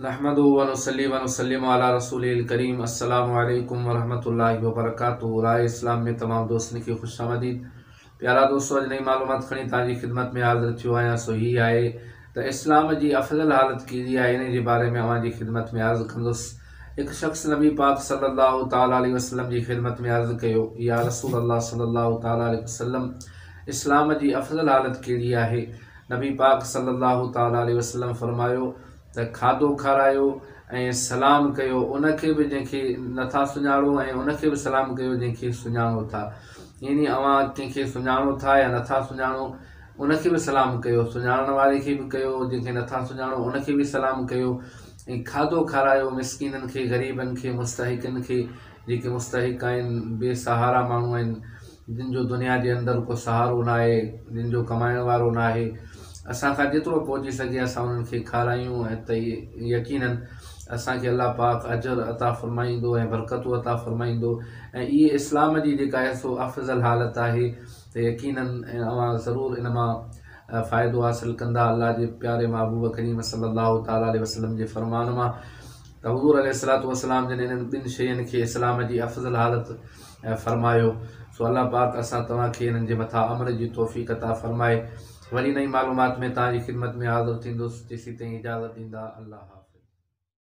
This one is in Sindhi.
نحمده ونصلي ونسلم علي رسوله الڪريم السلام عليڪم ورحمة الله وبرڪاته راء اسلام ۾ تمام دوستن کي خوش آمديد پيارا دوستو اڄ نئين معلومات کڻي توهان جي خدمت ۾ حاضر ٿيو آهيان سو هي آهي ته اسلام جي افضل حالت ڪهڙي آهي انهي جي باري ۾ اوهان جي خدمت ۾ عرض ڪندس هڪ شخص نبي پاڪ صلي الله تعالٰي عليه وسلم جي خدمت ۾ عرض ڪيو يا رسول الله صلي الله تعالٰي عليه وسلم اسلام جي افضل حالت ڪهڙي آهي نبي پاڪ صلّي الله تعالٰي عليه وسلّم فرمايو ته کاڌو کارايو ۽ سلام ڪيو ان کي به جنهن کي نٿا سڃاڻو ۽ ان کي به سلام ڪيو جنهن کي سڃاڻو ٿا يعني اوهان ڪنهن کي سڃاڻو ٿا يا نٿا سڃاڻو ان کي به سلام ڪيو سڃاڻڻ واري کي به ڪيو جنهن کي نٿا سڃاڻو ان کي به سلام ڪيو ۽ کاڌو کارايو مسڪينن کي غريبن کي مستحقن کي جيڪي مستحق آهن، بي سهارا ماڻهو آهن، جن جو دنيا جي اندر ڪو سهارو ناهي، جن جو ڪمائڻ وارو ناهي، اسان کان جيترو پهچي سگهي اسان انهن کي کارايون ۽ ته يقيناً اسان کي الله پاڪ اجر عطا فرمائيندو ۽ برڪتون عطا فرمائيندو ۽ اهي اسلام جي جيڪا آهي سو افضل حالت آهي ته يقيناً اوهان ضرور ان مان فائدو حاصل ڪندا الله جي پياري محبوب ڪريم صلي الله تعالٰي عليه وسلم جي فرمان مان ته حضور عليه الصلوة والسلام جن انهن ٻن شين کي اسلام جي افضل حالت فرمايو سو الله پاڪ اسان توهان کي انهن جي مٿان عمل جي توفيق عطا فرمائي وري نئين معلومات ۾ توهان جي خدمت ۾ حاضر ٿيندس تيسين تائين اجازت ڏيندا الله حافظ.